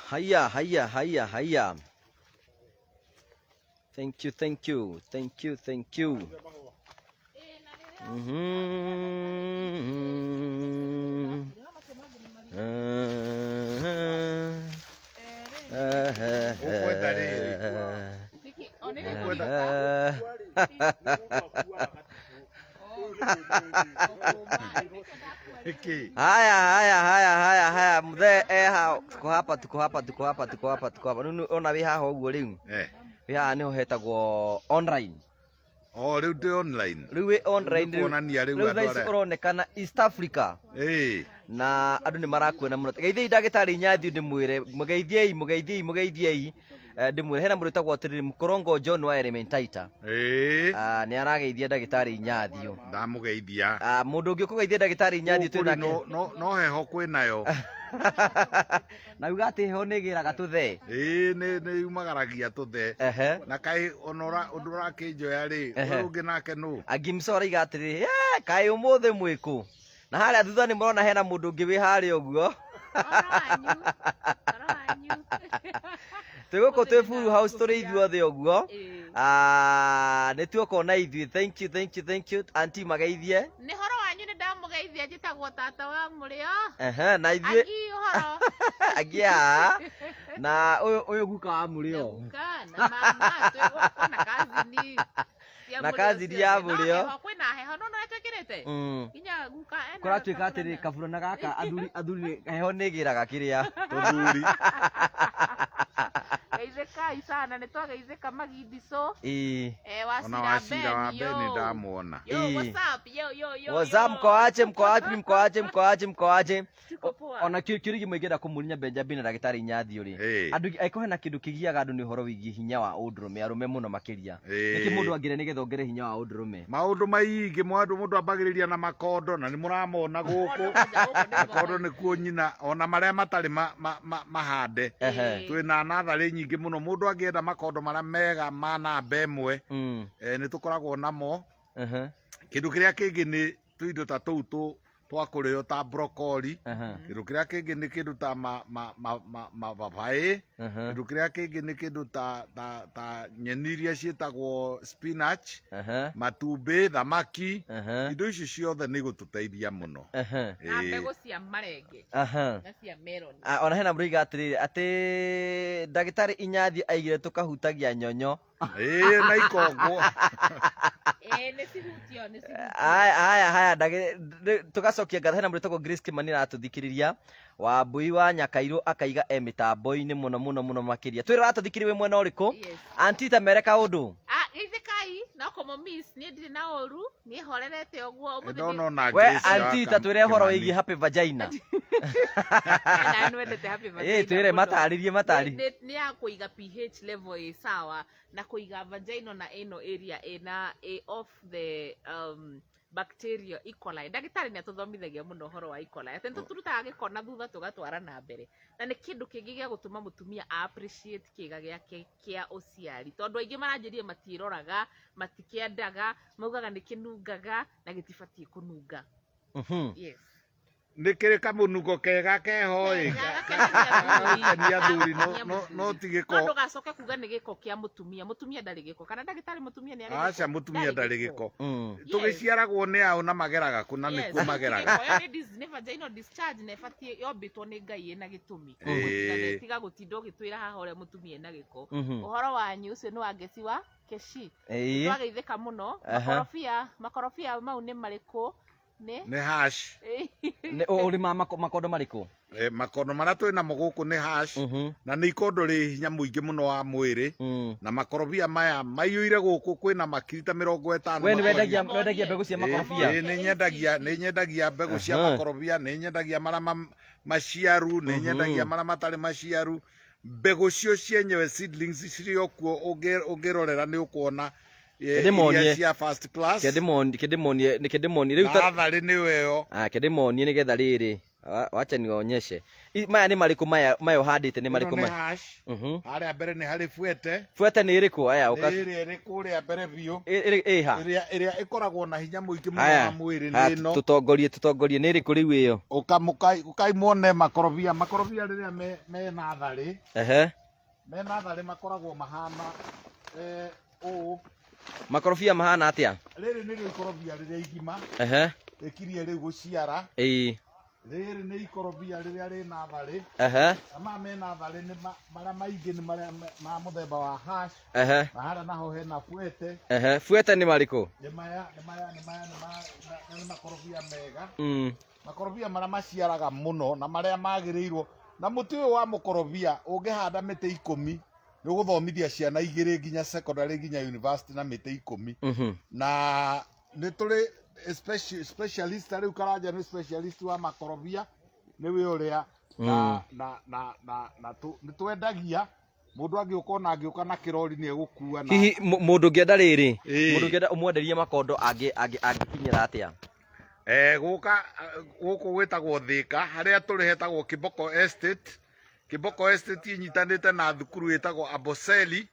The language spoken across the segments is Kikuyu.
Haya, haya, haya, haya. Thank you, thank you, thank you, thank you. Ũkwenda rĩrĩ. Ũkwenda Hiki. Haya, haya, haya, haya, haya, mzee eha, tuko hapa, tuko hapa, tuko hapa, tuko hapa, tuko hapa. Rĩu ona wĩ haha ũguo rĩu. Eh. Wĩ haha nĩho hetagwo online. Oh, rĩu ndĩ online. Rĩu wĩ online rĩu. Kuonania rĩu Rĩu andũ thaa ici arĩa. ũronekana East Africa. Ĩĩ. Na andũ nĩ marakuona mũno. Geithiai ndagĩtarĩ Nyathi ndĩmwĩre, mũgeithiei, mũgeithiei, mũgeithiei. Eh, Ndĩmwĩre hena mũndũ wĩtagwo atĩrĩrĩ Mũkorongo John wa Elementaita. Ĩĩ. Ah, nĩ arageithia ndagĩtarĩ Nyathio. Ndamũgeithia. Ah, mũndũ ũngĩ ũkũgeithia ndagĩtarĩ Nyathio Gũkũ twĩ rĩ, nake. no no no heho kwĩnayo. Na uga atĩ heho nĩ ĩgĩraga tũthee. Ĩĩ nĩ nĩ yumagaragia tũthee. Na kaĩ ona ũra ũndũ ũrakĩnjoya rĩ, ũyũ ũngĩ nake nũ? Angimso araiga atĩrĩrĩ, "Eh, kaĩ ũmũthĩ mwĩkũ?" Na harĩa thutha nĩ mũrona hena mũndũ ũngĩ wĩ harĩa ũguo. Twĩ gũkũ twĩ Full House tũrĩ ithuothe ũguo. Ah, nĩ tuoka na ithuĩ. Thank you, thank you, thank you. Auntie mageithie. Nĩ horo wanyu nĩ ndamũgeithia njĩtagwo tata wa mũrĩo. Ehe, na ithuĩ Angi ũhoro. Angi aa. Na ũyũ ũyũ guka wa mũrĩo. Guka na mama twĩ gwakwa na kazini. Cia Na mũrĩo kazini ya ciothe. No mũrĩo. heho kwĩna heho no nĩ twĩkĩrĩte. Nginya guka ena Kũratuĩka atĩrĩ kaburana gaka athuri athuri heho nĩ ĩgĩraga kĩrĩa. Tũthuri. Geithĩkai sana nĩ twageithĩka magindicũ. Ĩĩ. Eh, Ona Wacira wacira wa Ben, Ben yo. ndamuona. Yo, Ĩĩ. what's up? Yo, yo, yo, What's up, yo. mko aje, mko aje, mko aje, mko aje, mko aje? Tuko poa. Ona kĩũria kĩmwe ingĩenda kũmũria Benjamin na ndagĩtarĩ Nyathio rĩ. Ĩĩ. Andũ angĩkorwo hena kĩndũ kĩgiaga andũ nĩ ũhoro wĩgiĩ hinya wa ũndũrũme, arũme mũno makĩria. Ĩĩ. Nĩkĩ mũndũ angĩrĩa nĩgetha ongere hinya wa ũndũrũme? Maũndũ maingĩ mũndũ mũndũ ambagĩrĩria na makondo na nĩ mũramona gũkũ. Makondo nĩkuo nyina ona marĩa matarĩ ma, ma, ma, mahande. Ehe. Twĩna natharĩ nyingĩ mũno mũndũ angĩenda makondo marĩa mega ma namba ĩmwe eh, nĩ tũkoragwo namo. Ehe. Kĩndũ kĩrĩa kĩngĩ nĩ tũindo ta tũu tũ twa kũrĩo ta broccoli. Ehe. Kĩndũ kĩrĩa kĩngĩ nĩ kĩndũ ta ma ma ma ma mababaĩ. Ehe. Kĩndũ kĩrĩa kĩngĩ nĩ kĩndũ ta ta ta nyeni iria ciĩtagwo spinach, Ehe. matumbĩ, thamaki. Ehe. Indo icio ciothe nĩ igũtũteithia mũno. Ehe. Na Ĩĩ. mbegũ cia marenge Aha. na cia melon. Ah, ona hena mũrũiga atĩrĩrĩ atĩ ndagĩtarĩ Inyathi aigire tũkahutagia nyonyo. Ĩĩ na ikongwo. Ĩĩ nĩ cihutio, nĩ cihutio. Haya, haya, haya, tũgacokia ngatho hena mũndũ wĩtagwo Grace Kimani aratũthikĩrĩria Wambui wa Nyakairũ akaiga e mĩtambo-inĩ mũno mũno mũno makĩria. Twĩre ũratũthikĩrĩria wĩ mwena ũrĩkũ? Yes. Auntie ta mere kaũndũ. Ah, geithĩkai no kũmũ miss niĩ ndirĩ na ũru niĩ horerete ũguo ũmũthĩ Ndona ona We Grace wa auntie ta twĩre ũhoro Kimani. wĩgiĩ happy vagina. na nĩwendete happy Ĩĩ vagina twĩre mũno. matarĩrie matarĩrie. Nĩ ya kũiga pH level ĩ sawa na kũiga vagina na ĩno area ĩna ĩ off the bacteria E. coli. Ndagĩtarĩ nĩ atũthomithagia mũno ũhoro wa E. coli. Atĩ nĩ tũrutaga gĩko na thutha tũgatwara na mbere. Na nĩ kĩndũ kĩngĩ gĩa gũtũma mũtumia a appreciate kĩga gĩake kĩa ũciari. Tondũ aingĩ maranjĩrire matiĩroraga, matikĩendaga, maugaga nĩ kĩnungaga na gĩtibatiĩ kũnunga. Yes. Nĩ kĩrĩ kamũnungo kega keho ĩ. Gagakenagia athuri. Gakenia athuri no Gagakenagia no no mũthuri. ti No gĩko. ndũgacoke kuga nĩ gĩko kĩa mũtumia. Mũtumia ndarĩ gĩko. Kana ndagĩtarĩ mũtumia nĩ arĩ gĩko? Aca mũtumia ndarĩ gĩko. Yes. Tũgĩciaragwo nĩ ao na mageraga kũ na Yes, nĩkuo ti mageraga. gĩko. Ĩyo nĩ nĩ vaginal discharge na ĩbatiĩ yombĩtwo nĩ Ngai ĩna gĩtũmi. Koguo Ĩĩ. tiga gũtinda ũgĩtwĩra haha ũrĩa mũtumia ena gĩko. Ũhoro wanyu ũcio nĩ wa ngeci wa Keshi. Ĩĩ. Twageithĩka mũno. Aha. Makorobia, makorobia mau nĩ marĩkũ? Nĩ? Nĩ hash. Nĩ ũrĩmaga makondo marĩkũ? Eh, makondo marĩa twĩ namo gũkũ nĩ hash. Na nĩ ikondo rĩ hinya mũingĩ mũno wa mwĩrĩ. Na makorobia maya maiyũire gũkũ kwĩna makiri ta 50 We nĩ makorobia. wendagia mbegũ cia Ĩĩ, makorobia? ĩĩ, nĩ nyendagia, nĩ nyendagia mbegũ cia makorobia, nĩ nyendagia marĩa maciaru, nĩ nyendagia marĩa matarĩ maciaru. Mbegũ cio cienyewe seedlings cirĩ o kuo ũngĩrorera nĩ ũkuona Ndĩmonie. iria cia first class. Ke ndĩmonie, ke ndĩmonie, ke ndĩmonie. Rĩu ta Natharĩ nĩyo ĩyo. Ah, ke ndĩmonie nĩgetha rĩrĩ. Wacha niwaonyeshe. Maya nĩ marĩkũ maya maya ũhandĩte nĩ Ĩno marĩkũ nĩ maya? hash. Harĩa mbere nĩ harĩ buete. Buete nĩ ĩrĩkũ? Aya Nĩ ũka ĩrĩa ĩrĩ kũrĩa mbere biũ. Ĩha. Ĩrĩa ĩrĩa ĩkoragwo na hinya mũingĩ mũno Haya. wa mwĩrĩ Haya nĩ ĩno. tũtongorie tũtongorie nĩ ĩrĩkũ rĩu ĩyo? Ũka mũkai ũkai muone makorobia. Makorobia rĩrĩa me me natharĩ. Ehe. Me natharĩ makoragwo mahana ũũ. Makorobia mahana atĩa? Rĩrĩ nĩrĩo ikorobia rĩrĩa igima. Ehe. Rĩkirie rĩu gũciara. Ĩĩ. Rĩrĩ nĩ ikorobia rĩrĩa rĩ natharĩ. Ehe. Na maya me natharĩ nĩ marĩa maingĩ nĩ marĩa ma mũthemba wa hash. Ehe. Na harĩa naho hena buete. Ehe. Buete nĩ marĩkũ? Nĩ maya, nĩ maya, nĩ maya, nĩ maya, na nĩ makorobia mega. Makorobia marĩa maciaraga mũno na marĩa magĩrĩirwo. Na mũtĩ ũyũ wa mũkorobia ũngĩhanda mĩtĩ 10 nĩ ũgũthomithia ciana 2 nginya secondary nginya university na mĩtĩ 10. Na nĩ tũrĩ specialist rĩu Karanja nĩ specialist wa makorobia nĩwe ũrĩa na na na na na nĩ twendagia mũndũ angĩũka ona angĩũka na kĩrori nĩ egũkua na Hihi mũndũ ũngĩenda rĩrĩ, Ĩĩ. mũndũ ũngĩenda ũmwenderie makondo angĩkinyĩra atĩa? Gũka gũkũ gwĩtagwo Thĩka, harĩa tũrĩ hetagwo Kiboko Estate. Kiboko Estate ĩnyitanĩte na thukuru ĩtagwo Amboseli,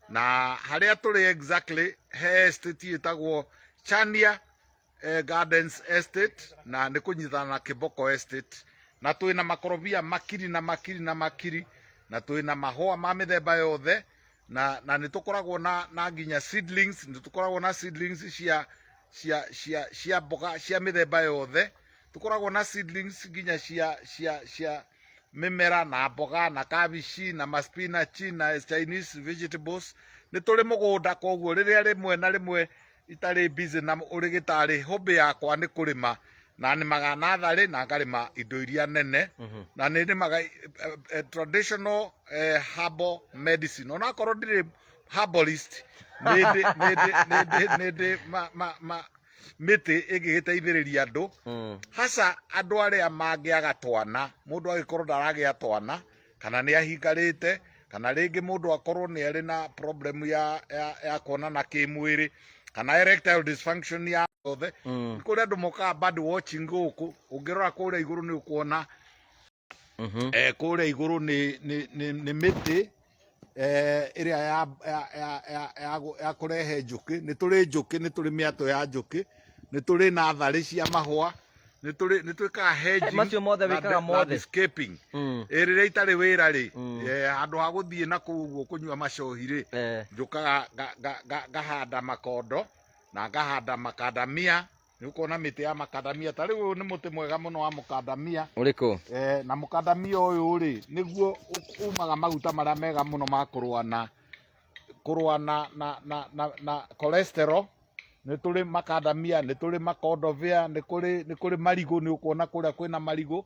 na harĩa tũrĩ exactly he estate ĩtagwo Chania Gardens Estate, na nĩ kũnyitana na Kiboko Estate. Na twĩna makorobia makiri na makiri na makiri, na twĩna mahũa ma mĩthemba yothe, na nĩ tũkoragwo na nginya seedlings, nĩ tũkoragwo na seedlings cia mboga cia mĩthemba yothe. Tũkoragwo na seedlings nginya cia mĩmera na mboga na kabici na maspinach na Chinese vegetables. Nĩ tũrĩ mũgũnda, koguo rĩrĩa rĩmwe na rĩmwe itarĩ busy na ũrĩgĩtarĩ, hobby yakwa nĩ kũrĩma, na nĩmaga natharĩ na ngarĩma indo iria nene, na nĩ nĩmaga traditional herbal medicine. Onakorwo ndirĩ herbalist, nĩ ndĩ ma mĩtĩ ĩngĩgĩteithĩrĩria andũ, hasa andũ arĩa mangĩaga twana. Mũndũ agĩkorwo ndaragĩa twana, kana nĩ ahingarĩte, kana rĩngĩ mũndũ akorwo nĩ arĩ na problem ya kuonana kĩmwĩrĩ, kana erectile dysfunction ya yothe. Kũrĩ andũ mokaga bird watching gũkũ, ũngĩrora kũrĩa igũrũ nĩ ũkuona, kũrĩa igũrũ nĩ mĩtĩ ĩrĩa ya kũrehe njũkĩ. Nĩ tũrĩ njũkĩ, nĩ tũrĩ mĩatũ ya njũkĩ, nĩ tũrĩ natharĩ cia mahũa, nĩ twĩkaga hedging Macio mothe wĩkaga mothe. Landscaping. Rĩrĩa itarĩ wĩra rĩ, handũ ha gũthiĩ na kũu ũguo kũnyua macohi rĩ, njũkaga ngahanda makondo na ngahanda makandamia. Nĩ ũkuona mĩtĩ ya makandamia. Ta rĩu ũyũ nĩ mũtĩ mwega mũno wa mũkandamia. Ũrĩkũ? Na mũkandamia ũyũ rĩ, nĩguo umaga maguta marĩa mega mũno ma kũrũa na cholesterol. Nĩ tũrĩ makandamia, nĩ tũrĩ makondobia, nĩ kũrĩ marigũ, nĩ ũkuona kũrĩa kwĩna marigũ.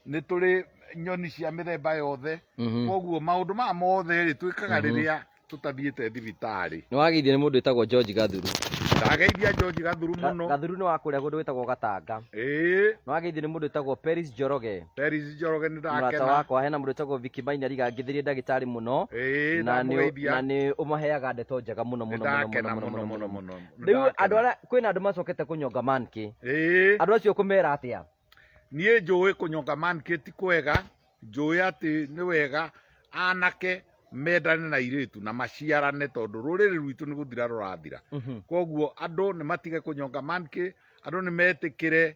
Nĩ tũrĩ nyoni cia mĩthemba yothe. Koguo maũndũ maya mothe rĩ, twĩkaga rĩrĩa tũtathiĩte thibitarĩ. Nĩ wageithio nĩ mũndũ wĩtagwo George Gathuru. Ndageithia George Gathuru mũno. Gathuru nĩ wa kũrĩa kũndũ gwĩtagwo Gatanga. Ĩĩ. Nĩ wageithio nĩ mũndũ wĩtagwo Peris Njoroge. Peris Njoroge nĩ Mũrata ndakena. wakwa, hena mũndũ wĩtagwo Vicky Maina Riga, ngĩthĩrie ndagĩtarĩ mũno. Ĩĩ, Na ndamũgeithia. nĩ ũmaheaga ndeto njega mũno, mũno, mũno, Nĩndakena mũno, mũno, mũno, mũno, mũno. mũno. Rĩu Nĩndakena. andũ arĩa kwĩna andũ macokete kũnyonga mankĩ. Ĩĩ. Andũ acio ũkũmera atĩa? Niĩ njũĩ kũnyonga mankĩ ti kwega, njũĩ atĩ nĩ wega anake mendane na airĩtu na maciarane, tondũ rũrĩrĩ rwitũ nĩ gũthira rũrathira. Koguo andũ nĩ matige kũnyonga mankĩ, andũ nĩ metĩkĩre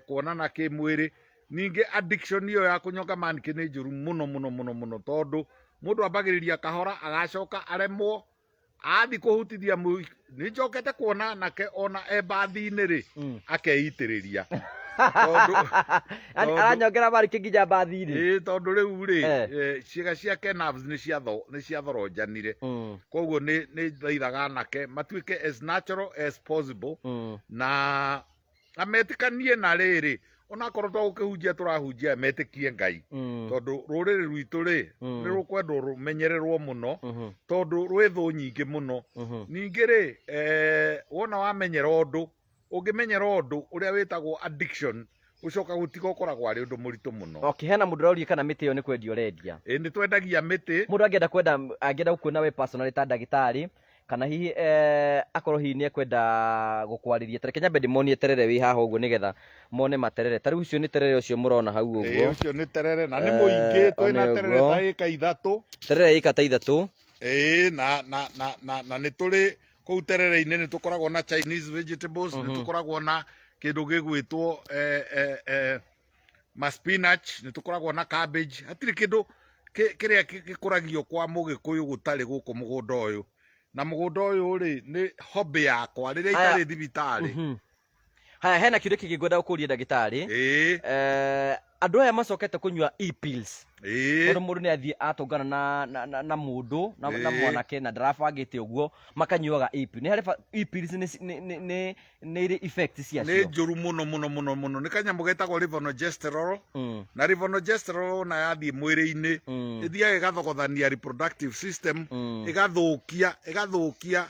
kuonana kĩmwĩrĩ. Ningĩ addiction ĩyo ya kũnyonga mankĩ nĩ njũru mũno mũno mũno mũno, tondũ mũndũ ambagĩrĩria kahora agacoka aremwo athi kũhutithia nĩ njokete kuona anake ona e mbathi-inĩ rĩ, akeitĩrĩria. Yaani aranyongera mariki nginya mbathi-inĩ. Ĩĩ, tondũ rĩu rĩ, ciĩga ciake nerves nĩ ciathoronjanire. Koguo nĩ thaithaga anake matuĩke as natural as possible, na ametĩkanie na rĩrĩ, onakorwo to gũkĩhunjia tũrahunjia, metĩkie Ngai. Tondũ rũrĩrĩ rwitũ rĩ, nĩ rũkwendwo rũmenyererwo mũno, tondũ rwĩ thũ nyingĩ mũno. Ningĩ rĩ, wona wamenyera ũndũ, ũngĩmenyera ũndũ ũrĩa wĩtagwo addiction, ũcoka gũtiga ũkoragwo arĩ ũndũ mũritũ mũno. Okay, hena mũndũ ũroria kana mĩtĩ ĩyo nĩ kwendia ũrendia. Ĩĩ, nĩ twendagia mĩtĩ. Mũndũ angĩenda kwenda, angĩenda gũkuona we personally ta ndagĩtarĩ, Kana hihi akorwo hihi nĩ ekwenda gũkwarĩria, ta reke nyambe ndĩmonie terere wĩ haha ũguo nĩgetha mone materere. Ta rĩu ũcio nĩ terere ũcio mũrona hau ũguo. Ũcio nĩ terere na nĩ mũingĩ, twĩna one terere ũguo. ta ĩka 3. Terere ĩka ta 3. Ĩĩ, na nĩ tũrĩ kũu terere-inĩ nĩ tũkoragwo na Chinese vegetables, nĩ tũkoragwo na kĩndũ gĩgwĩtwo ma spinach, nĩ tũkoragwo na cabbage. Hatirĩ kĩndũ kĩrĩa gĩkũragio kwa mũgĩkũyũ gũtarĩ gũkũ mũgũnda ũyũ. Na mũgũnda ũyũ rĩ nĩ hobby yakwa rĩrĩa Haya. itarĩ thibitarĩ. Haya, hena kĩũria kĩngĩ ngwenda gũkũria ndagĩtarĩ. Andũ aya macokete kũnyua e-pills. Tondũ mũndũ nĩ athiĩ atũngana na mũndũ na mwanake na ndarabangĩte ũguo, makanyuaga e-pill. Nĩ harĩ e-pills nĩ irĩ effect ciacio? Nĩ njũru mũno mũno mũno mũno. Nĩ kanyamũ getagwo levonorgestrel. Na levonorgestrel ona yathiĩ mwĩrĩ-inĩ, ĩthiaga ĩgathogothania reproductive system, ĩgathũkia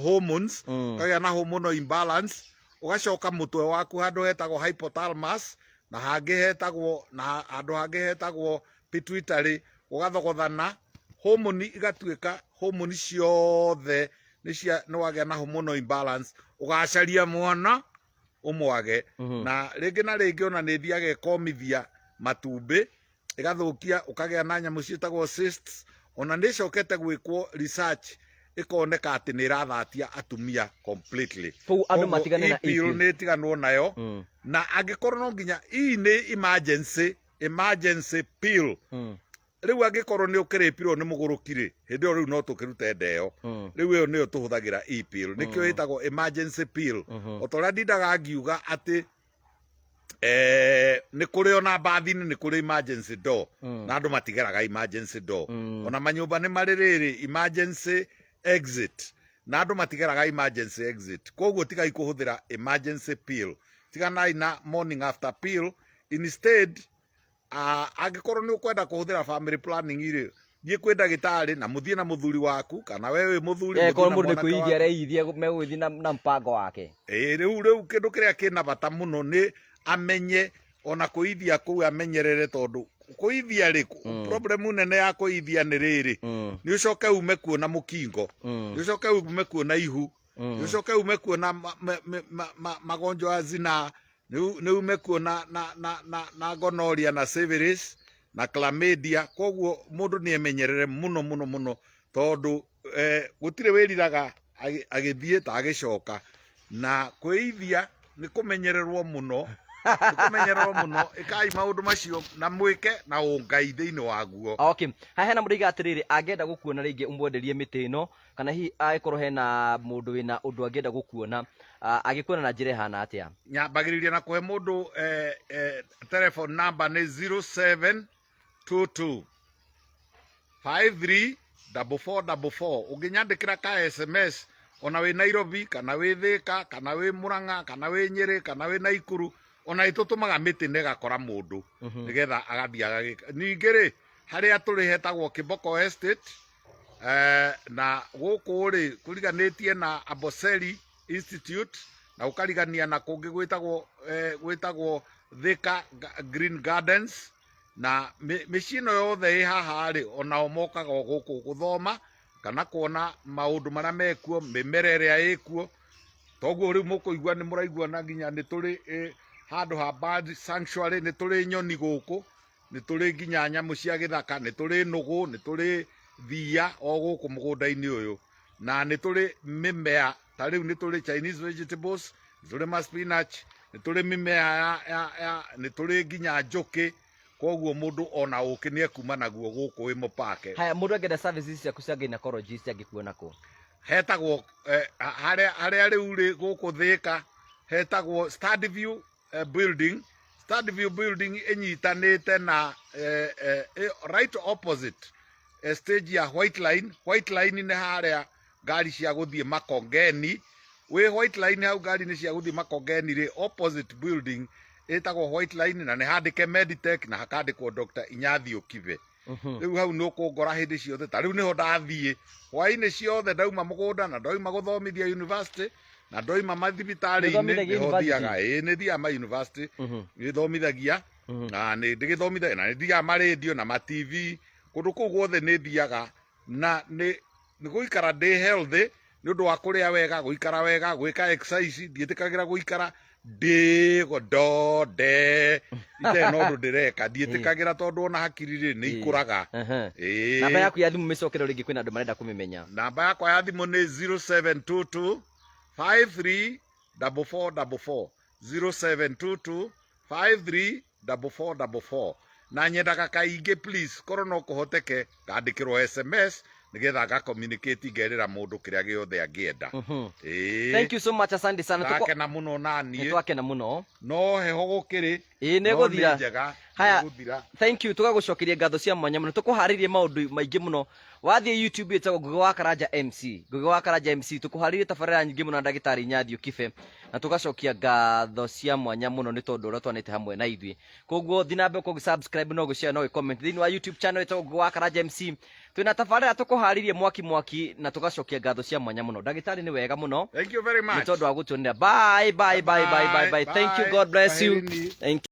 hormones, ũkagĩa na hormonal imbalance, ũgacoka mũtwe waku handũ hetagwo hypothalamus na hangĩ hetagwo na handũ hangĩ hetagwo pituitary, ũgathogothana hormone igatuĩka hormone ciothe nĩ cia nĩ wagĩa na hormonal imbalance, ũgacaria mwana ũmwage. Na rĩngĩ na rĩngĩ ona nĩ ĩthiaga ĩkomithia matumbĩ, ĩgathũkia, ũkagĩa na nyamũ ciĩtagwo cysts. Ona nĩ ĩcokete gwĩkwo research ĩkoneka atĩ nĩ ĩrathatia atumia completely. Koguo andũ Koguo matigane na e-pill e-pill. nĩ ĩtiganwo nayo. Na angĩkorwo no nginya ii nĩ emergency pill. Rĩu angĩkorwo nĩ ũkĩrĩpirwo nĩ mũgũrũki rĩ, hĩndĩ ĩyo rĩu no tũkĩrute ndeo. Rĩu ĩyo nĩyo tũhũthagĩra e-pill. Nĩkĩo ĩtagwo emergency pill. O ta ũrĩa ndindaga ngiuga atĩ nĩ kũrĩ ona mbathi-inĩ nĩ kũrĩ emergency door. Na andũ matigeraga emergency door. Ona manyũmba nĩ marĩ rĩrĩ emergency exit. Na andũ matigeraga emergency exit. Koguo tigai kũhũthĩra emergency pill. Tiganai na morning after pill. Instead, angĩkorwo nĩ ũkwenda kũhũthĩra family planning rĩ, thiĩ kwĩ ndagĩtarĩ na mũthiĩ na mũthuri waku, kana we wĩ mũthuri, mũthiĩ Korwo na mũndũ nĩ mwanake kwĩithia waku. areithia megũgĩthiĩ na mpango wake. Rĩu kĩndũ kĩrĩa kĩna bata mũno nĩ amenye ona kũithia kũu amenyerere, tondũ kũithia rĩ, problem nene ya kũithia nĩ rĩrĩ, nĩ ũcoke ume kuo na mũkingo, nĩ ũcoke ume kuo na ihu, nĩ ũcoke ume kuo na magonjwa ya zinaa, nĩ ume kuo na gonorrhea na syphilis na chlamydia. Koguo mũndũ nĩ emenyerere mũno mũno mũno, tondũ gũtirĩ wĩriraga agĩthiĩ ta agĩcoka. Na kwĩithia nĩ kũmenyererwo mũno, nĩ kũmenyererwo mũno. Ĩkai maũndũ macio na mwĩke na ũngai thĩinĩ waguo. Okay. Haha hena mũndũ oiga atĩrĩrĩ, angĩenda gũkuona rĩngĩ ũmwenderie mĩtĩ ĩno, kana hihi angĩkorwo hena mũndũ wĩna ũndũ angĩenda gũkuona, angĩkuona na njĩra ĩhana atĩa? Nyambagĩrĩria na kũhe mũndũ telephone number nĩ zero seven two two five three double four double four. Ũngĩnyandĩkĩra ka SMS ona wĩ Nairobi, kana wĩ Thika, kana wĩ Murang'a, kana wĩ Nyeri, kana wĩ Naikuru, ona ĩtũtũmaga mĩtĩ na ĩgakora mũndũ nĩgetha agathiĩ agagĩka. Ningĩ rĩ, harĩa tũrĩ hetagwo Kiboko Estate, na gũkũ rĩ kũriganĩtie na Amboseli Institute, na ũkarigania na kũngĩ gwĩtagwo Thika Green Gardens. Na mĩciĩ ĩno yothe ĩ haha rĩ, onao mokaga o gũkũ gũthoma kana kuona maũndũ marĩa mekuo, mĩmera ĩrĩa ĩkuo. Toguo rĩu mũkũigua nĩ mũraigua na nginya nĩ tũrĩ handũ ha bird sanctuary, nĩ tũrĩ nyoni gũkũ, nĩ tũrĩ nginya nyamũ cia gĩthaka, nĩ tũrĩ nũgũ, nĩ tũrĩ thiia o gũkũ mũgũnda-inĩ ũyũ, na nĩ tũrĩ mĩmea ta rĩu nĩ tũrĩ Chinese vegetables, nĩ tũrĩ ma spinach, nĩ tũrĩ mĩmea ya nĩ tũrĩ nginya njũkĩ. Koguo mũndũ ona ũkĩ nĩ ekuma naguo gũkũ wĩ mũpake. Haya, mũndũ angĩenda services ciaku cia gynecologist angĩkuona kũ? Hetagwo harĩa rĩu rĩ gũkũ Thika, hetagwo Standview building. Standview building ĩnyitanĩte na right opposite stage ya White Line. White Line nĩ harĩa ngari cia gũthiĩ Makongeni. Wĩ White Line hau ngari nĩ cia gũthiĩ Makongeni rĩ, opposite building ĩtagwo White Line, na nĩ handĩke Meditech na hakandĩkwo Dr. Inyathiũ Kibe. Rĩu hau nĩ ũkũngora hĩndĩ ciothe. Ta rĩu nĩho ndathiĩ hwaĩ-inĩ ciothe, ndauma mũgũnda na ndoima gũthomithia university na ndoima mathibitarĩ-inĩ, Nĩũthomithagia nĩho university? thiaga. Ĩĩ, nĩ thiaga ma university, nĩ thomithagia, na nĩ ndĩgĩthomithagia, na nĩ thiaga ma radio na ma TV, kũndũ kũu guothe nĩ thiaga, na nĩ gũikara ndĩ healthy, Nĩ ũndũ wa kũrĩa wega, gũikara wega, gwĩka exercise, ndiĩtĩkagĩra gũikara ndĩgo ndonde itarĩ na ũndũ ndĩreka, ndiĩtĩkagĩra tondũ ona hakiri rĩ nĩ ikũraga. Ĩĩ. Namba yaku ya thimũ mĩcokere rĩngĩ, kwĩna andũ marenda kũmĩmenya. Namba yakwa ya thimũ nĩ 0722 53 4444, 0722 53 4444. Na nyendaga kaingĩ, please, korwo no kũhoteke ngandĩkĩrwo SMS nĩgetha nga communicate, ngerĩra mũndũ kĩrĩa gĩothe angĩenda. Ĩĩ. Thank you so much, asante sana. Ndakena mũno na Nĩ niĩ. Twakena mũno. No heho gũkĩrĩ Ĩĩ, nĩ no gũthira. nĩ njega. Haya. Nĩ gũthira. Thank you, tũgagũcokeria ngatho cia mwanya mũno. Tũkũharĩirie maũndũ maingĩ mũno. Wathiĩ YouTube ĩtagwo Ngugi wa Karanja MC, Ngugi wa Karanja MC. Tũkũharĩirie tabarĩra nyingĩ mũno na ndagĩtarĩ Nyathio Kibe, na tũgacokia ngatho cia mwanya mũno nĩ tondũ ũrĩa twanĩte hamwe na ithuĩ. Koguo thiĩ na mbere kũgĩ subscribe no gũshare no gũ-comment thĩinĩ wa YouTube channel ĩtagwo Ngugi wa Karanja MC. Twĩna tabarĩra tũkũharĩirie mwaki mwaki, na tũgacokia ngatho cia mwanya mũno. Ndagĩtarĩ, nĩ wega mũno Thank you very nĩ much. tondũ wa gũtuonera. Bye bye bye bye bye bye. Thank you. Bye. God bless you. Kwaherini. Thank you.